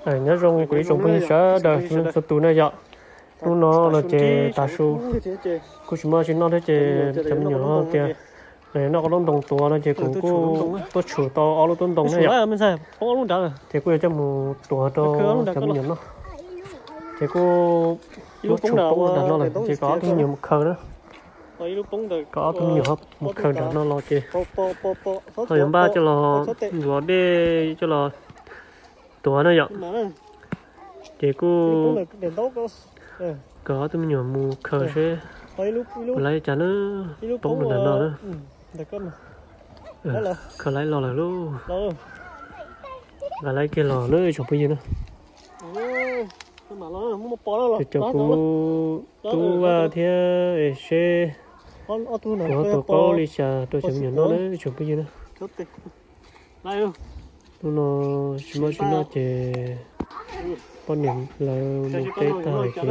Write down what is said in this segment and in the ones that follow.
Nyob zoo kuv ib tsoom phooj ywg sawv daws txhua leej txhua tus na yom. Hnub no no ces tav su kuj tsis muaj tsis noj thiab ces cov me nyuam no tias noj qab lub ntoo tuav no ces kuv kuj tuaj tshum tau ob lub tub ntoo na yom. Ces kuj yuav coj mus tuav rau cov me nyuam noj. Ces kuj muab tshum poob nram no lawm ces kom ob tug me nyuam mus khaws na. Kom ob tug me nyuam mus khaws nram no los ces ho yuav npaj coj los ntxuav dej coj los tuav na yom. Ces kuj kom ob tug me nyuam mus khaws seb puas laib cas na, poob nram no na. Khaws laib los lawm lauj. Nqa laib kiag los na tsoom phooj ywg na. Ces cov kuv tub Vaj thiab es seb kuv ho tuav qaub li cas rau cov me nyuam noj na tsoom phooj ywg na. Hnub no tsis muaj tsis noj ces poj niam lawv mus teb tag lawm ces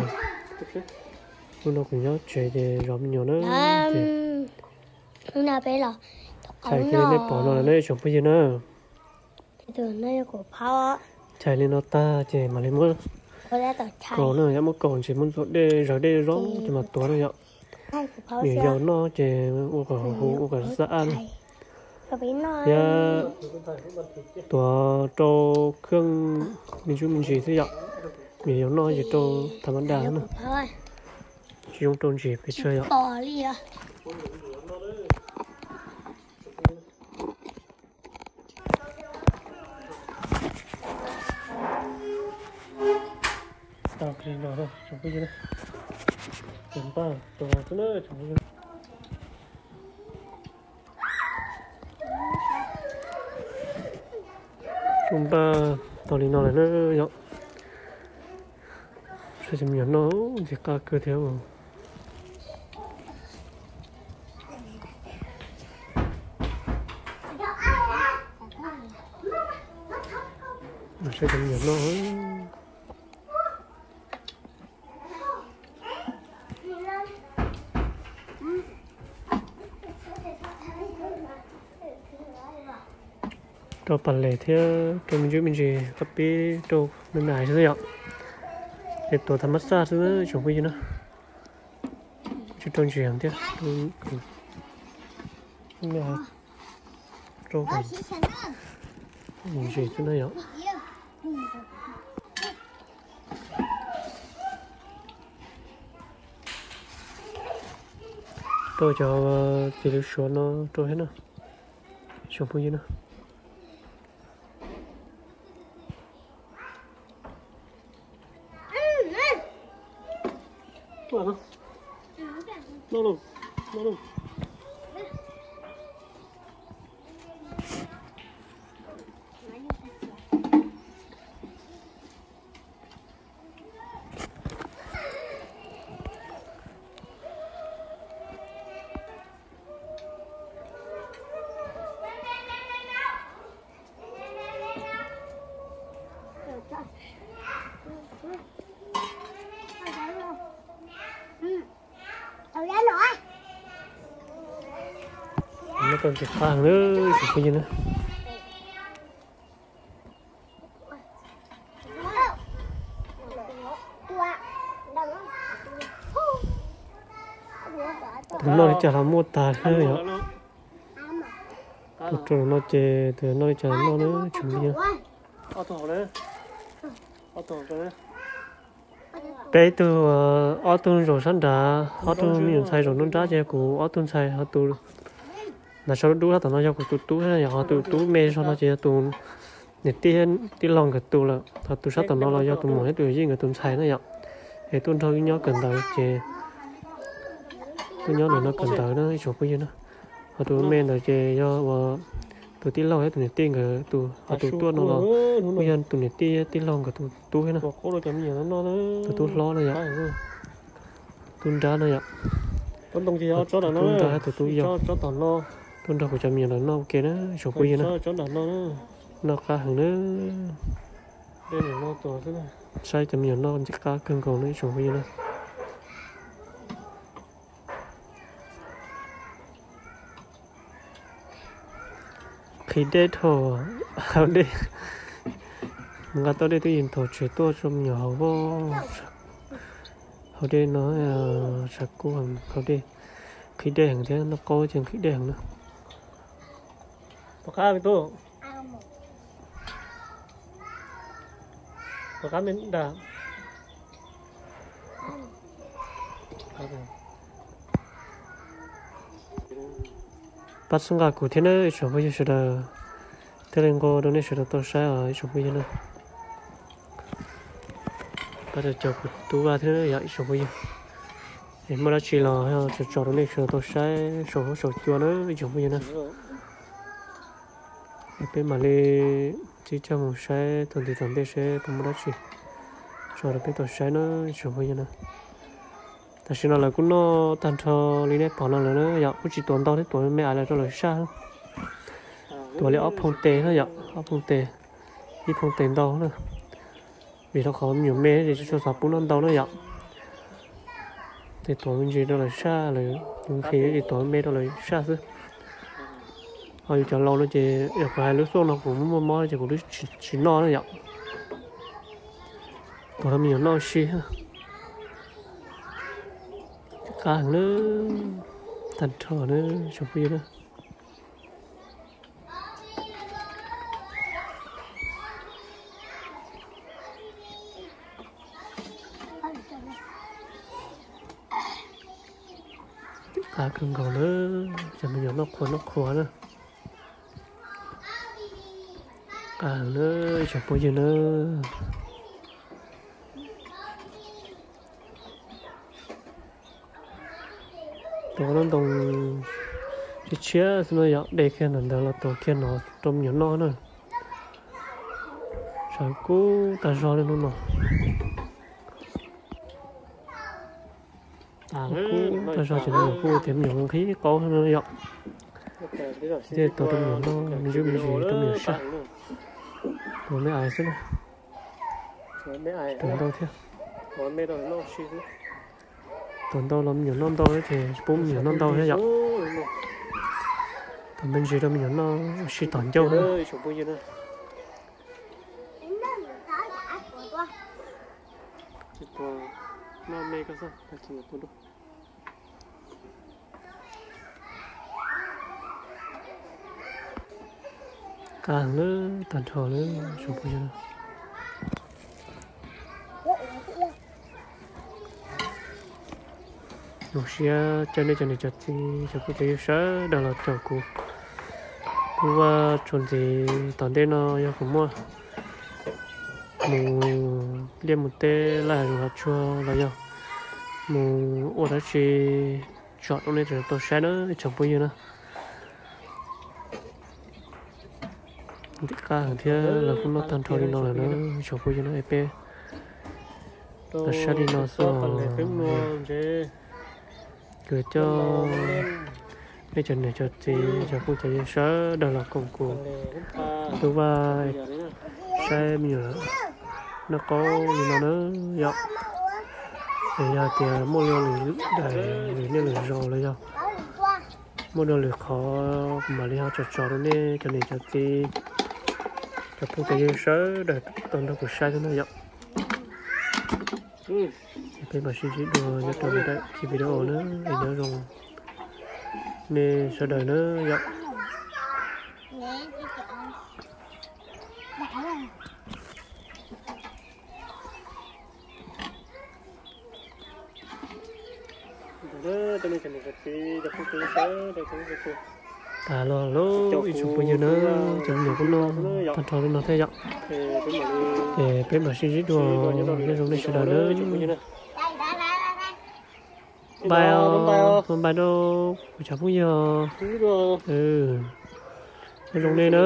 hnub no kuv nyob tsev ces zov me nyuam na. Ces txhais kiag li nej pom no lawm na tsoom phooj ywg na. Txhais li no tag ces mam li muab kaus na, yog muab kaus ces muab ntxuav dej zawv dej zoo ces mam tuav na yom. Me nyuam yaus noj ces ua kom huv huv ua kom xab ab na. Thiab tuav rau kheej me ntsuj me ntsis xwb yom. Me nyuam yaus noj ces rau thav mab daj na, tsis zoo rau ntsis pes tsawg yom. Tub npaj tau li no lawm na yom. Saib cov me nyuam noj ntxim qab kawg thiab. Saib cov me nyuam noj. Rau pas les thiab rau me ntsis me ntsis qab pib rau me me xwb yom. Es tuav thav mab xaj xwb tsoom phooj ywg na. Tsis rau ntsis thiab. Rau ntsis xwb na yom. Rau cov ces lub suav no rau thiab na tsoom phooj ywg na. Noj tau ntxim qab heev na tsoom phooj ywg na. Tus noj li cas los muaj tag thiab yom. Tus rau no ces tus noj li cas los noj na tsoom phooj ywg. Peb tug, ob tug zaum sab nrad, ob tug me nyuam ntxhais zaum nruab nrab ces yog kuv ob tug ntxhais, ho tus nrad sab dub dub sab tom no yog kuv tus tub, ho tus tub me zog no ces yog tus niam tij, tij laug nkawd tus lawm, ho tus sab tom no los yog tus muam thiab tus yawm yij nkawd tus ntxhais na yom. Es tuaj nrog wb nyob kawm ntawv ces tuaj nyob ntawm no kawm ntawv na ib tsoom phooj ywg na. Ho tus me ntawd ces yog uas tus tij laug thiab tus niam tij nkawd tus, ho tus tuaj no los kuj yog tus niam tij tij laug nkawd tus tub thiab na. Tus tub hlob no yom. Tub nrab no yom. Tus tub nrab thiab tus tub yau tuaj nrog kuv cov me nyuam lawv noj ua ke na ib tsoom phooj ywg na. Noj qab heev na. Saib cov me nyuam noj ntxim qab kawg nkaus na ib tsoom phooj ywg na. Qhib dej dhau, hau dej. Nqa tau dej twb yeej thaum tsev tuaj tso me nyuam haus. Haus dej no, tshav kub heev, haus dej, qhib dej heev thiab, noj qaub ces qhib dej heev na. Tom qab me tub, tom qab me da. Pab txhawb nqa kuv thiab na ib tsoom phooj ywg sawv daws, thiaj li nqua rau nej sawv daws tau saib os ib tsoom phooj ywg na. Pab caum kuv tub Vaj thiab yom ib tsoom phooj ywg. Es muaj dab tsi los tso tso rau nej sawv daws tau saib saum huab saum cua na ib tsoom phooj ywg na. Es peb mam li sib coj mus saib thaum ntxiv tom ntej seb puas muaj dab tsi tso rau peb tau saib na ib tsoom phooj ywg na. Tam sim no lawv kuj noj tag nrho li nej pom no lawm na yom, kuj tsis tuav ntau thiab, tuav me me aiv los rau lawv saj. Tuav li ob phooj tes na yom, ob phooj tes, ib phooj tes ntau na. Vim rau qhov me nyuam me ces tsis tshua xav pub noj ntau na yom. Ces tuav me ntsis rau lawv saj, lawv nqhis ces tuav me rau lawv saj xwb. Ho yus cov laus no ces yog kuv hais lub xuaj no kuv muaj mob ces kuv tsis noj na yom. Tuav rau me nyuam noj ua si. Qab heev na, tag nrho na tsoom phooj ywg na. Qab kawg nkaus na, cov me nyuam noj qhuav noj qhuav na. Qab heev na ib tsoom phooj ywg na. Tuav lub ntoo tshiab tshiab xwb no yom, de kiag ntawm ntawd los tuav kiag no rau me nyuam noj na. Tshav kub tag zog li hnub no. Kub tag zog ces me nyuam kuj tias me nyuam nqhis qaub no yom. Thiaj tuav rau me nyuam noj me ntsis me ntsis rau me nyuam saj. Tuav me aiv xwb na. Tuav ntau thiab. Tuav ntau los me nyuam noj ntau thiab ces pub me nyuam noj ntau thiab yom. Tuav me ntsis rau me nyuam noj ua si tom ncauj na. Qab heev na, tag nrho na tsoom phooj ywg. Zoo siab caw nej cov niam cov txiv cov phooj cov ywg sawv daws los caum kuv. Kuv ua txuas ntxiv tom ntej no yog kuv muaj mus liaj mus teb laj hav zoov hav tsuag los yog mus ua dab tsi tsom rau nej tau saib na ib tsoom phooj ywg na. Ntim qab heev thiab lawv kuj noj tag nrho li no lawm na ib tsoom phooj ywg na. Es peb los saib li no xwb. Kuv coj nej cov niam cov txiv cov phooj cov ywg sawv daws los koom kuv tub Vaj saib me nyuam noj qaub li no na yom. Es yog tias muaj dua lwm daim lwm niaj lwm zaus los yog muaj dua lwm qhov kuv mam li ho tso tso rau nej cov niam cov txiv cov phooj cov ywg sawv daws tau nrog kuv saib thiab na yom. Peb mam sib ntsib dua nyob rau lwm daim video na, es nyob zoo nej sawv daws na yom. Tas los lawm ib tsoom phooj ywg na, cov me nyuam kuj noj tag nrho li no thiab yom. Es peb mam sib ntsib dua, nyob zoo nej sawv daws na. Npais os, npais rau kuv cov phooj ywg. Nyob zoo nej na.